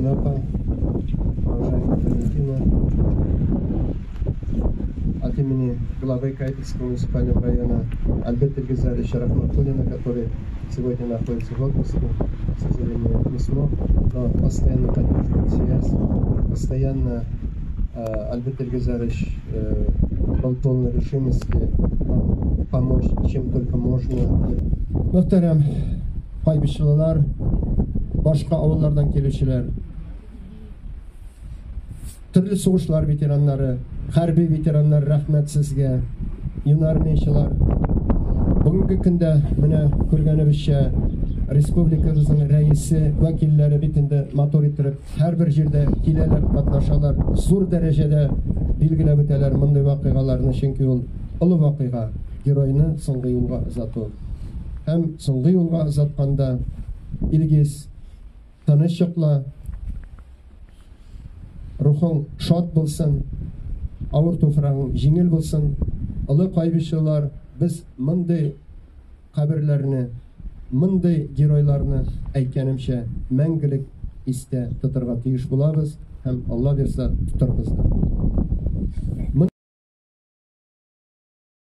Альбина апа, уважаемая Валентина, от имени главы Кайтагского муниципального района Альберта Ильгизаровича Рахматуллина, который сегодня находится в отпуске, к сожалению, не смог, но постоянно поддерживает связь, постоянно Альберт Ильгизарович был полной решимости вам помочь, чем только можно. Мөхтәрәм кайбычлылар, башка авыллардан килүчеләр, төрле сугышлар ветераннары, хәрби ветераннар, рәхмәт сезгә, юнармиячылар. Бүгенге көндә менә күргәнебезчә, республикабызның рәисе, вәкилләре бит инде матур иттереп һәрбер җирдә киләләр, катнашалар, зур дәрәҗәдә билгеләп үтәләр мондый вакыйгаларны, чөнки ул олы вакыйга, геройны соңгы юлга озату. Һәм соңгы юлга озатканда, Илгиз, тыныч йокла, рухың шат булсын, авыр туфрагың җиңел булсын. Олы кайбычлылар, без мондый каберләрне, мондый геройларны, әйткәнемчә, мәңгелек истә тотырга тиеш булабыз һәм, Алла бирса, тотырбыз да.